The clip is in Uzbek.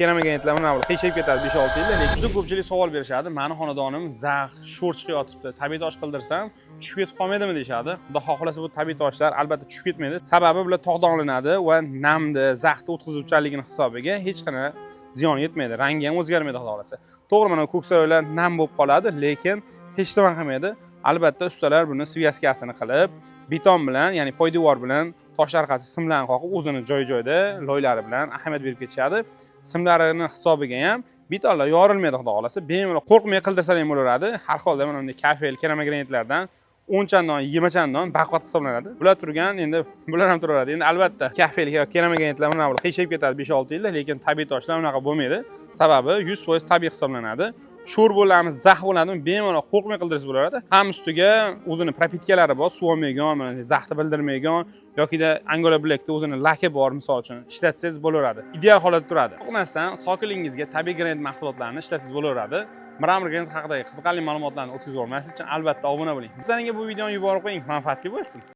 Keramagranitlar mana bu qiyshayib ketadi 5-6 yilda, lekin juda ko'pchilik savol berishadi. Mani xonadonim zax, sho'r chiqayotibdi. Tabiiy tosh qildirsam tushib ketib qolmaydimi deyishadi. Xudo xohlasa, bu tabiiy toshlar albatta tushib ketmaydi. Sababi bular tog'dan olinadi va namni, zaxni o'tkazuvchanligini hisobiga hech qanaqa ziyon yetmaydi. Rangi ham o'zgarmaydi, xudo xohlasa. To'g'ri, mana ko'ksaroylar nam bo'lib qoladi, lekin hech nima qilmaydi. Albatta ustalar buni связка sini qilib, beton bilan, ya'ni poydevor bilan tosh orqasi simlarni qoqib, o'zini joy-joyda loylari bilan ahamiyat berib ketishadi. Simlarini hisobiga ham betonlar yorilmaydi, xudo xohlasa. Bemalol qo'rqmay qildirsalar ham bo'laveradi. Har holda mana bunday kafel, keramogranitlardan 10 chandon, 20 chandon baquvvat hisoblanadi. Bular turgan, endi bular ham turaveradi. Endi albatta kafel yoki keramogranitlar mana bu qiyshayib ketadi 5-6 yilda, lekin tabiiy toshlar unaqa bo'lmaydi. Sababi 100% tabiiy hisoblanadi. Sho'r bo'ladimi, zax bo'ladimi, bemalol qo'rqmay qildirsa bo'laveradi. Ham ustiga o'zini пропитка lari bor, suv olmaydigan, mana zaxni bildirmaydigan yokida Angola Blackda o'zini laki bor, misol uchun, ishlatsangiz bo'laveradi. Ideal holatda turadi. Qo'rqmasdan sokinligingizga tabiiy granit mahsulotlarini ishlatsangiz bo'laveradi. Мрамор granit haqidagi qiziqarli ma'lumotlarni o'tkazib yubormaslik uchun albatta obuna bo'ling. Bizlarga bu videoni yuborib qo'ying, manfaatli bo'lsin.